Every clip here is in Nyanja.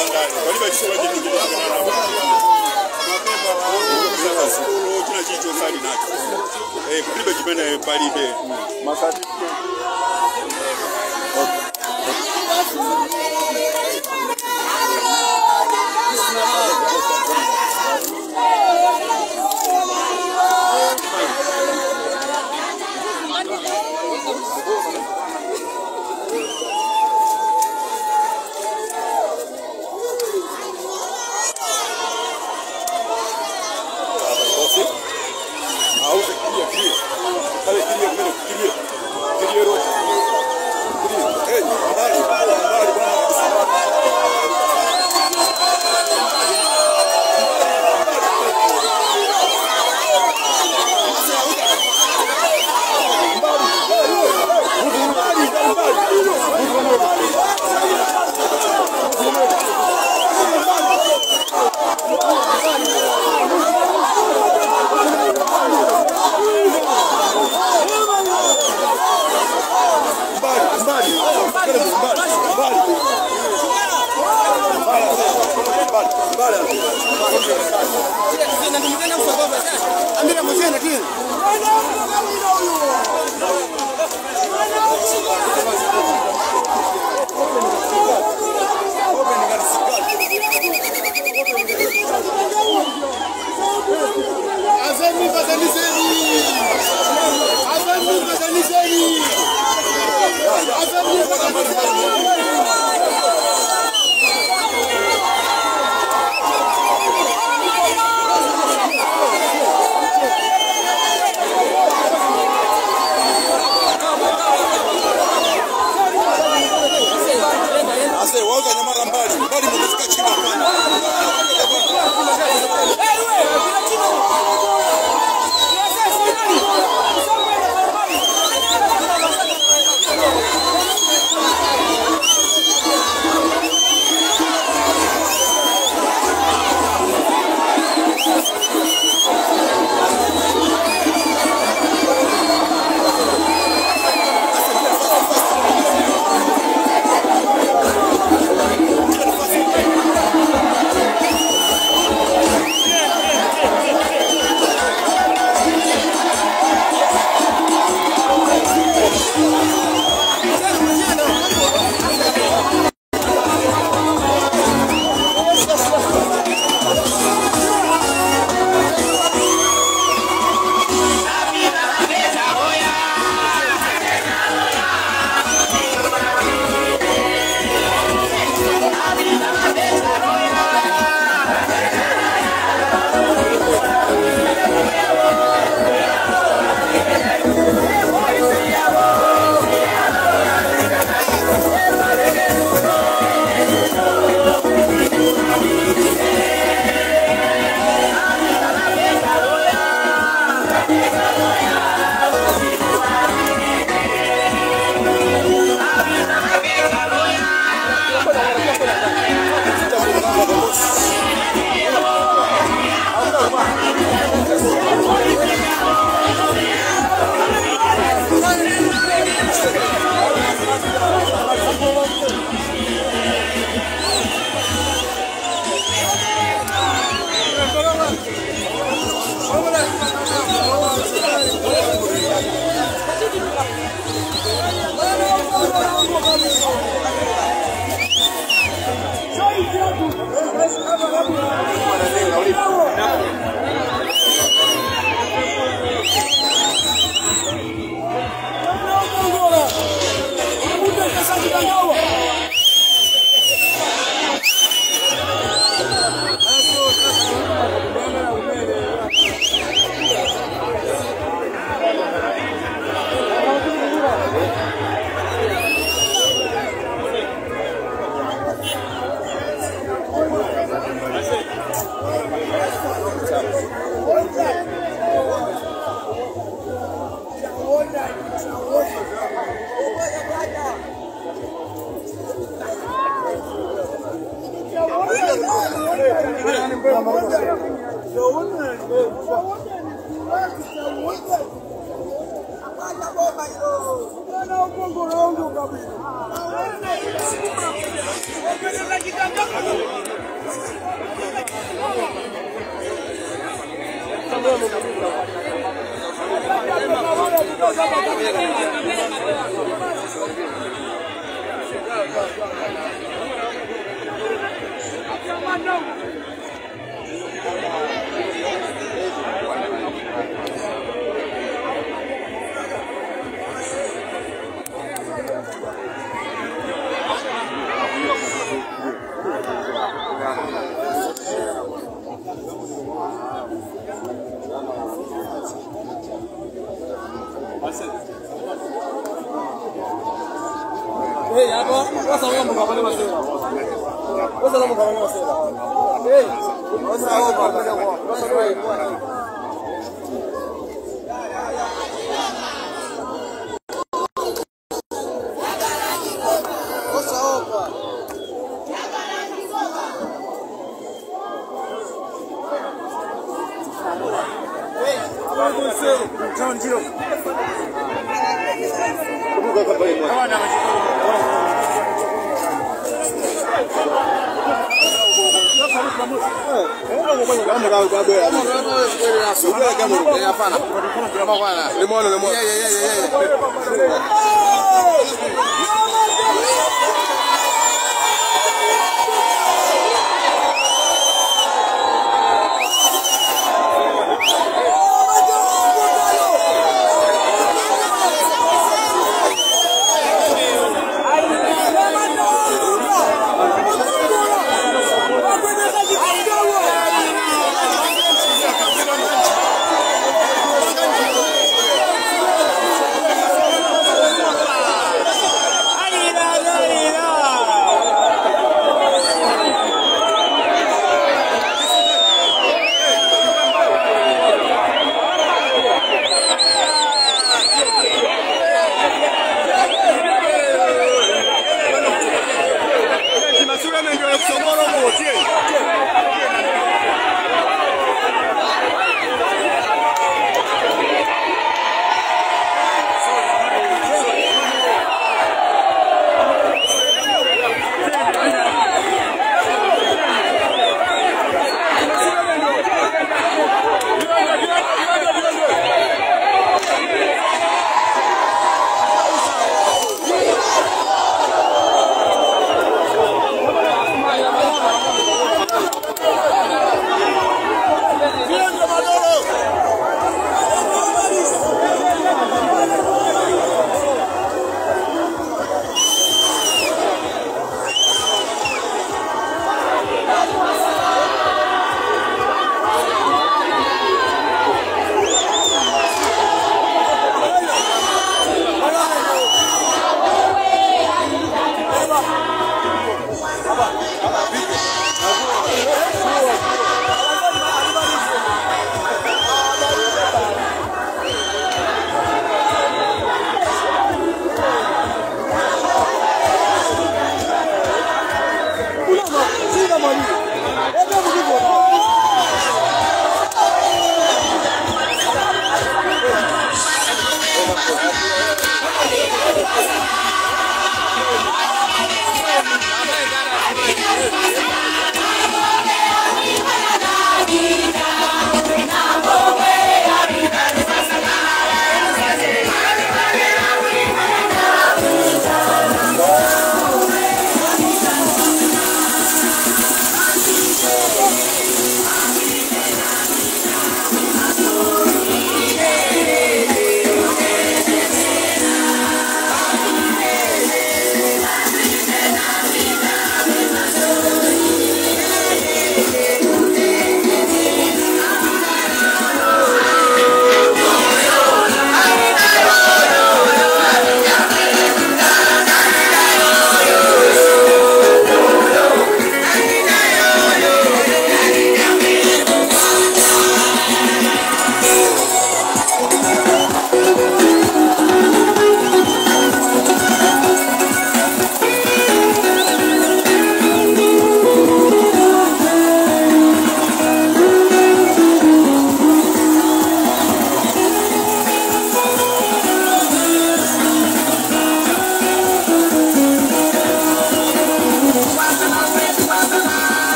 zandani palibe chisowa chinthu mapepa china chicho sali nacho palibe chimene palibe masati.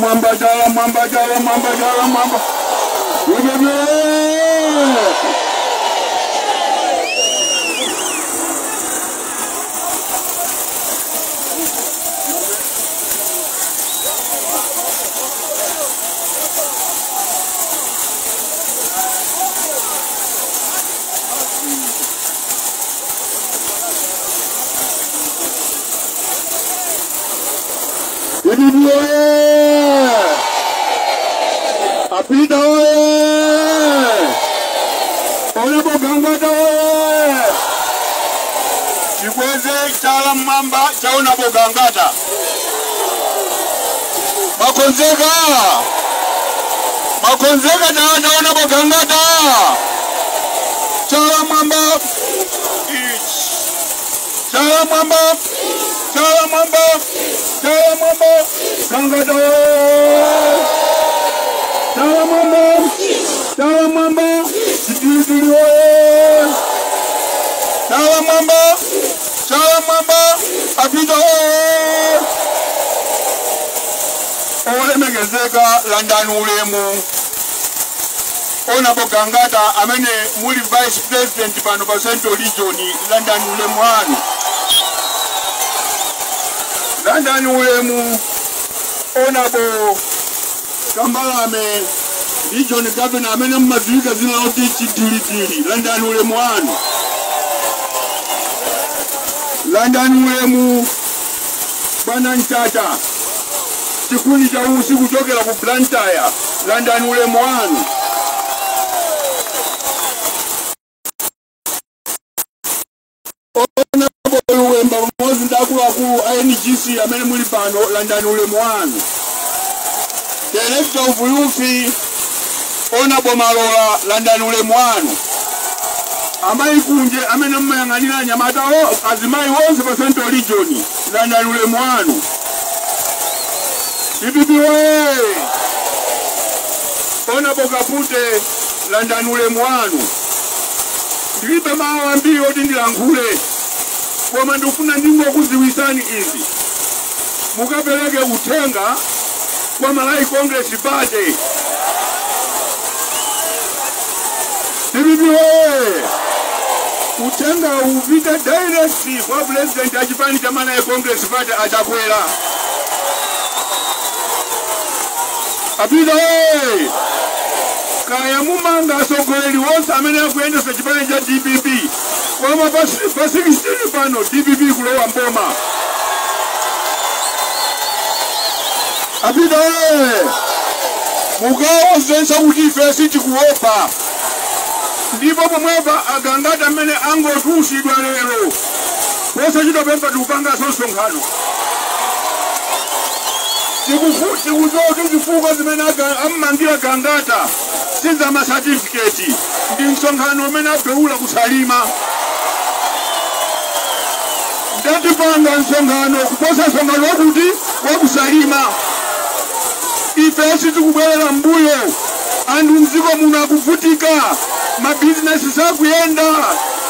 mwamba, chala mwamba, chala mwamba, chala mwamba. Apita oye! Honorable Gangata oye! Chikweze chala mwamba cha Honorable Gangata. Makonzeka! Makonzeka na Honorable Gangata! Chala mwamba! Chala mwamba! Chala mwamba! Chala mwamba! Gangata oye! Chala mwamba! Chala mwamba! Chidilidili oye! Chala mwamba! Chala mwamba! Apita oye! Olemekezeka landani ulemu. Honorable Gangata amene muli vice president pano pa Central Region, landani ulemu wanu. Landani ulemu Honorable Kambalame Region Governor amene mmadziwika zina loti Chidilidili, landani ulemu wanu. Landani ulemu Bwana Nchata chikuni cha usi kuchokera ku Blantyre, landani ulemu wanu. Honorable Luwemba pamodzi ndi akuluakulu a NGC amene muli pano, landani ulemu wanu. Director of Youth Honorable Malola, landani ulemu wanu. Amayi kunje amene mmayang'anira anyamata azimayi wonse pa Central Region, landani ulemu wanu. DPP oye! Honorable Kapute, landani ulemu wanu. Ndilibe mawu ambiri oti ndilankhule, koma ndikufuna ndingokudziwitsani izi. Mukapereke uthenga kwa Malawi Congress Party. DPP oye! Uthenga upite direct kwa president wa chipani cha Malawi Congress Party Achakwera. Apita oye! Kaya mumanga atsogoleri wonse amene akuyendetsa chipani cha DPP, koma pa 16 pano DPP kulowa mboma. Apita oye! Mukawauzenso kuti ife sitikuopa. Ndipo pomwepa agangata amene angotulusidwa lero posachita pempha tikupanganso msonkhano. Tikudziwa kuti zifukwa zimene ammangira Gangata si masatifiketi, ndi msonkhano umene abeula kusalima. Ndatipanga msonkhano kuposa msonkhano wakuti wakusalima. Ife sitikubwerera mbuyo, anthu mdziko muno akuvutika, mabizinesi sakuyenda,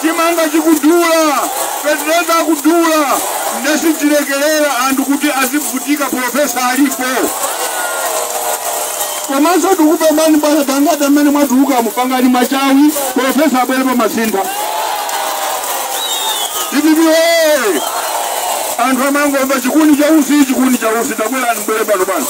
chimanga chikudula, fetereza akudula. Ndesitilekelera anthu kuti azivutika, profesa alipo. Komanso tikupembani bwana Gangata mmene mwatuluka mupangani machawi, profesa abwere pa masintha. DPP oye! Anthu amangomva chikuni cha usi, chikuni cha usi, tabwerani mbwere pano pano.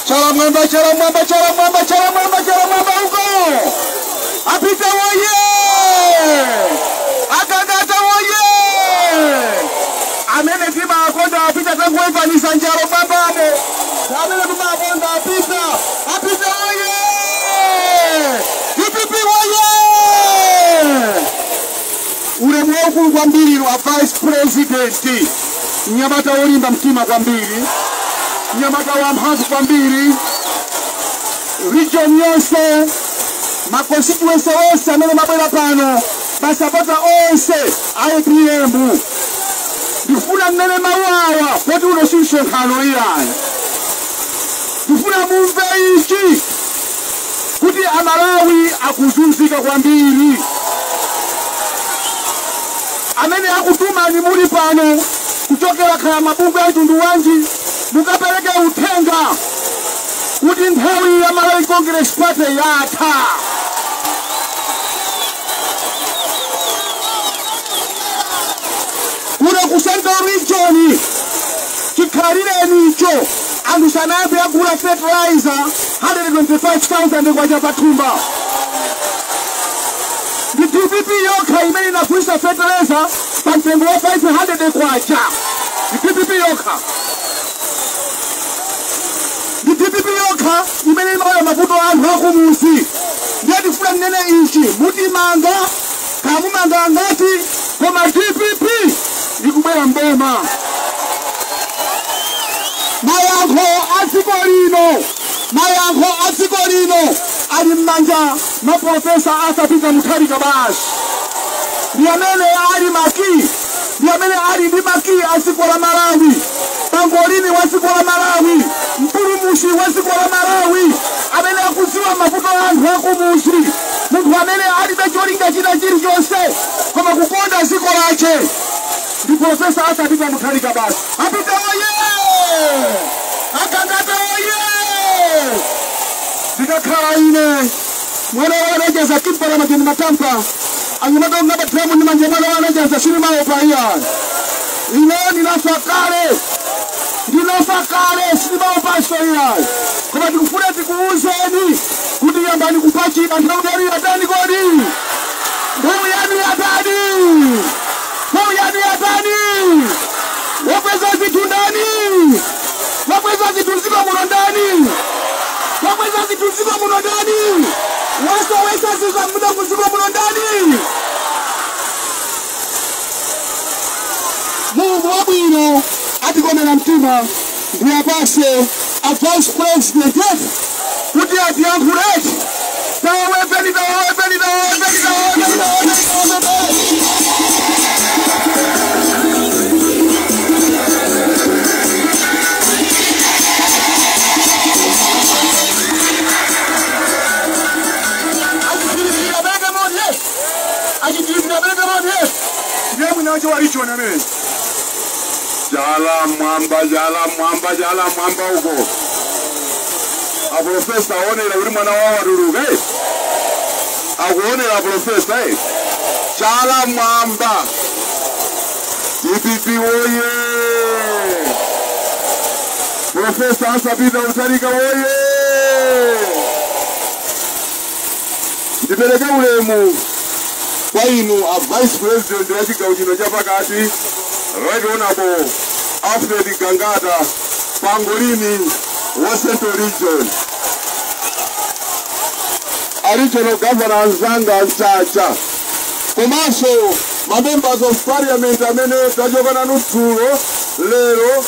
Chala mwamba, chala mwamba, chala mwamba, chala mwamba, chala mwamba huko. Apita oye! Agangata oye! Amene timakonda apita tangoifanisa njalo mwambamo. Amene timakonda apita. Apita oye! DPP oye! Ulemu waukulu kwambiri wa Vice President. Mnyamata wolimba mtima kwambiri. Mnyamata wa mphamvu kwambiri. Region yonse, ma constituency onse amene mabwera pano, masapota onse a APM. Ndifuna mmene mawu awa poti uno si msonkhano iyayi. Ndifuna mumve ichi kuti Amalawi akuzunzika kwambiri. Amene akutumani muli pano kuchokera khala mabungwe a mtundu wanji, mukapereke uthenga kuti nthawi ya Malawi Congress Party yatha. Kuno ku Central Region chikhalireni icho anthu sanayambe agula fertilizer 125,000 kwacha pathumba. Ndi DPP yokha imene inagulitsa fertilizer pa mtengo wa 500 kwacha. Ndi DPP yokha. Ndi DPP yokha imene imaona mavuto anthu akumuzi. Ndiye tifuna nnene ichi mutimanga kamumanga ngati koma DPP ikubwera mboma. Mayankho a dziko lino, mayankho a dziko lino ali m'manja mwa Profesa Arthur Peter Mutharika basi. Ndi amene ali maki, ndi amene ali ndi maki a dziko la Malawi, pangolini wa dziko la Malawi, mpulumutsi wa dziko la Malawi, amene akudziwa mavuto a anthu akumuzi, munthu amene alibe cholinga china chilichonse koma kukonda dziko lache ndi Profesa Arthur Peter Mutharika basi. Apita oye! Akangata oye! Ndikakhala ine mwana wa kimpala majeni matampa anyumatonga batramu ni manje mwana wa anajaza sinimaopa iya. Ine ndinafa kale, ndinafa kale sinimaopa so iya. Koma tikufuna tikuuzeni kuti yambani kupachika nthawi yanu yatani kodi? Nthawi yanu yatani? Nthawi yanu yatani? Wakweza zinthu ndani? Wakweza zinthu mdziko muno ndani? Wakweza zinthu mdziko muno ndani? Wasowesa zinthu mdziko muno ndani? Mulungu wabwino atikomera mtima ndiyapase a vice president kuti atiyankhuleti. Tawawepeni, tawawepeni, tawawepeni, tawawepeni, tawawepeni, tawawepeni. Jala mwamba, jala mwamba, jala mwamba uko. A profesa aonera kuti mwana wawo atuluka. Akuonera profesa. Jala mwamba. DPP oye! Profesa Arthur Peter Mutharika oye! Ndipereke ulemu kwa inu a vice president wa chigawo chino chapakati, Right Honorable Alfred Gangata, Pangolini wa Central Region, a regional governor anzanga Nchacha, komanso ma members of parliament amene tachoka nanu dzulo lero